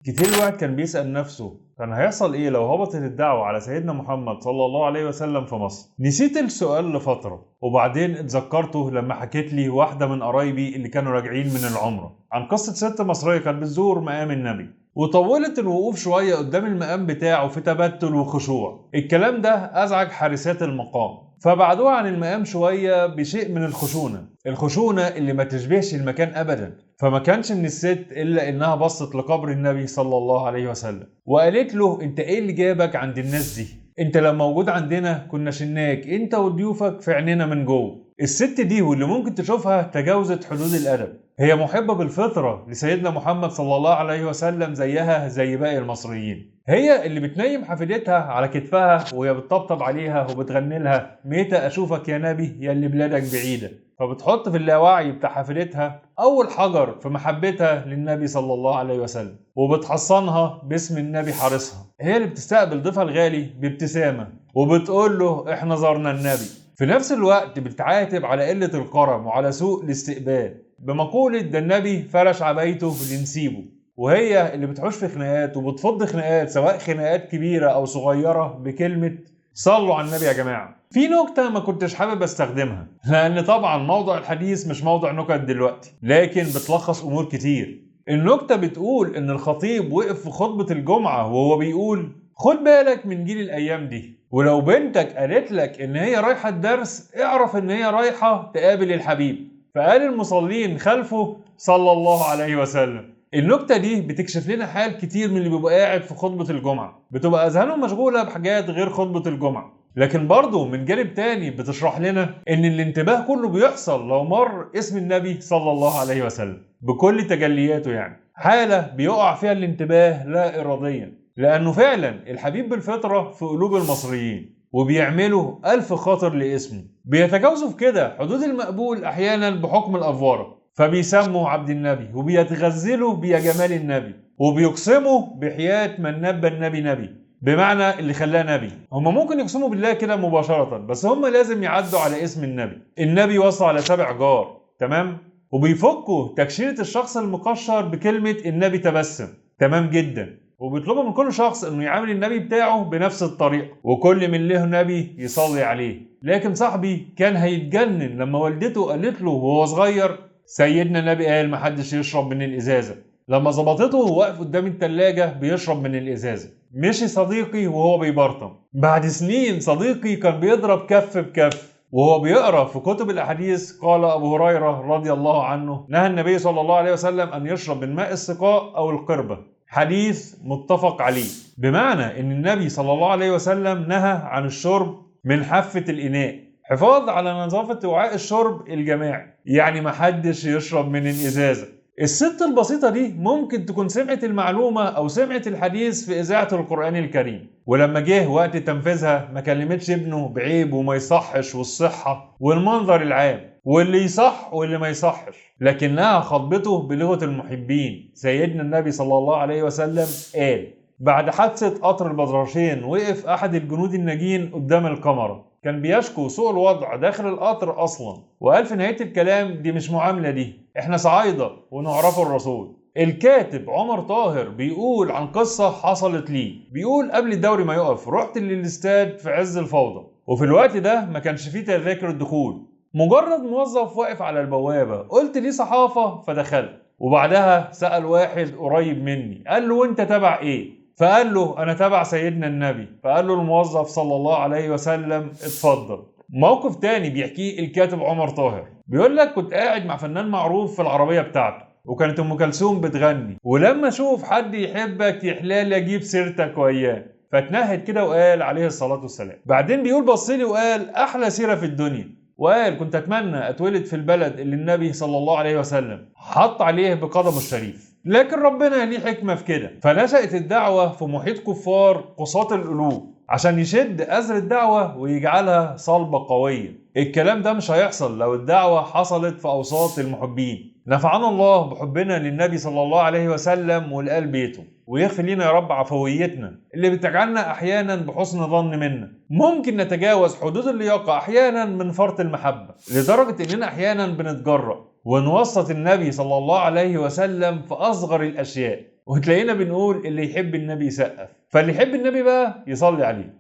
كتير الواحد كان بيسأل نفسه كان هيحصل ايه لو هبطت الدعوة على سيدنا محمد صلى الله عليه وسلم في مصر. نسيت السؤال لفترة وبعدين اتذكرته لما حكيت لي واحدة من قرايبي اللي كانوا راجعين من العمرة عن قصة ست مصرية كانت بتزور مقام النبي، وطولت الوقوف شوية قدام المقام بتاعه في تبتل وخشوع. الكلام ده أزعج حارسات المقام، فبعدوها عن المقام شوية بشيء من الخشونة، الخشونة اللي ما تشبهش المكان أبدا. فما كانش من الست إلا إنها بصت لقبر النبي صلى الله عليه وسلم وقالت له أنت إيه اللي جابك عند الناس دي؟ أنت لو موجود عندنا كنا شلناك أنت وضيوفك في عينينا من جوه. الست دي واللي ممكن تشوفها تجاوزت حدود الأدب، هي محبة بالفطرة لسيدنا محمد صلى الله عليه وسلم زيها زي باقي المصريين. هي اللي بتنيم حفيدتها على كتفها وهي بتطبطب عليها وبتغني لها متى أشوفك يا نبي يا اللي بلادك بعيدة، فبتحط في اللاوعي بتاع حفيدتها أول حجر في محبتها للنبي صلى الله عليه وسلم، وبتحصنها باسم النبي حارسها. هي اللي بتستقبل ضيفها الغالي بابتسامة وبتقول له احنا زرنا النبي. في نفس الوقت بتعاتب على قلة الكرم وعلى سوء الاستقبال بمقولة ده النبي فرش عبايته لنسيبه. وهي اللي بتحوش في خناقات وبتفض خناقات سواء خناقات كبيرة أو صغيرة بكلمة صلوا على النبي يا جماعة. في نكتة ما كنتش حابب استخدمها لأن طبعا موضوع الحديث مش موضوع نكت دلوقتي، لكن بتلخص أمور كتير. النكتة بتقول إن الخطيب وقف في خطبة الجمعة وهو بيقول خد بالك من جيل الأيام دي، ولو بنتك قالت لك إن هي رايحة الدرس اعرف إن هي رايحة تقابل الحبيب. فقال المصلين خلفه صلى الله عليه وسلم. النكتة دي بتكشف لنا حال كتير من اللي بيبقى قاعد في خطبة الجمعة، بتبقى أذهانهم مشغولة بحاجات غير خطبة الجمعة. لكن برضه من جانب تاني بتشرح لنا إن الانتباه كله بيحصل لو مر اسم النبي صلى الله عليه وسلم بكل تجلياته، يعني حالة بيقع فيها الانتباه لا إراديا، لأنه فعلا الحبيب بالفطرة في قلوب المصريين وبيعملوا ألف خاطر لاسمه. بيتجاوزوا في كده حدود المقبول أحيانا بحكم الأفوارة، فبيسموا عبد النبي وبيتغزلوا بيا جمال النبي وبيقسموا بحياة من نبى النبي نبي، بمعنى اللي خلاه نبي. هم ممكن يقسموا بالله كده مباشرة، بس هم لازم يعدوا على اسم النبي. النبي وصى على 7 جار، تمام؟ وبيفكوا تكشيرة الشخص المقشر بكلمة النبي تبسم، تمام جدا. وبيطلبوا من كل شخص انه يعامل النبي بتاعه بنفس الطريقة، وكل من له نبي يصلي عليه. لكن صاحبي كان هيتجنن لما والدته قالت له وهو صغير سيدنا النبي قال محدش يشرب من الازازه. لما ظبطته وواقف قدام التلاجة بيشرب من الازازه، مشي صديقي وهو بيبرطم. بعد سنين صديقي كان بيضرب كف بكف وهو بيقرا في كتب الاحاديث قال ابو هريرة رضي الله عنه نهى النبي صلى الله عليه وسلم ان يشرب من ماء السقاء او القربة، حديث متفق عليه، بمعنى ان النبي صلى الله عليه وسلم نهى عن الشرب من حافة الاناء حفاظ على نظافة وعاء الشرب الجماعي، يعني محدش يشرب من الازازة. الست البسيطة دي ممكن تكون سمعت المعلومة او سمعت الحديث في اذاعة القرآن الكريم، ولما جه وقت تنفيذها ما كلمتش ابنه بعيب وما يصحش والصحة والمنظر العام واللي يصح واللي ما يصحش، لكنها خطبته بلغة المحبين. سيدنا النبي صلى الله عليه وسلم قال بعد حادثة قطر البدرشين وقف أحد الجنود الناجين قدام الكاميرا، كان بيشكو سوء الوضع داخل القطر أصلا، وقال في نهاية الكلام دي مش معاملة، دي احنا صعايدة ونعرفه الرسول. الكاتب عمر طاهر بيقول عن قصة حصلت ليه، بيقول قبل الدوري ما يقف رحت للاستاد في عز الفوضى، وفي الوقت ده ما كانش فيه تذاكر الدخول، مجرد موظف واقف على البوابة، قلت ليه صحافة فدخلت. وبعدها سأل واحد قريب مني قال له وانت تبع ايه؟ فقال له انا تبع سيدنا النبي. فقال له الموظف صلى الله عليه وسلم اتفضل. موقف تاني بيحكيه الكاتب عمر طاهر، بيقول لك كنت قاعد مع فنان معروف في العربية بتاعته، وكانت ام كلثوم بتغني ولما اشوف حد يحبك يحلال اجيب سيرتك وياه، فتنهد كده وقال عليه الصلاة والسلام. بعدين بيقول بصلي وقال احلى سيرة في الدنيا، وقال كنت اتمنى اتولد في البلد اللي النبي صلى الله عليه وسلم حط عليه بقدمه الشريف، لكن ربنا ليه حكمة في كده. فنشأت الدعوة في محيط كفار قساة القلوب عشان يشد أزر الدعوة ويجعلها صلبة قوية. الكلام ده مش هيحصل لو الدعوة حصلت في أوساط المحبين. نفعنا الله بحبنا للنبي صلى الله عليه وسلم والآل بيته، ويغفر لنا يا رب عفويتنا اللي بتجعلنا أحيانا بحسن ظن منا ممكن نتجاوز حدود اللياقة أحيانا من فرط المحبة، لدرجة إننا أحيانا بنتجرأ ونوسط النبي صلى الله عليه وسلم في أصغر الأشياء. وتلاقينا بنقول اللي يحب النبي يسقف، فاللي يحب النبي بقى يصلي عليه.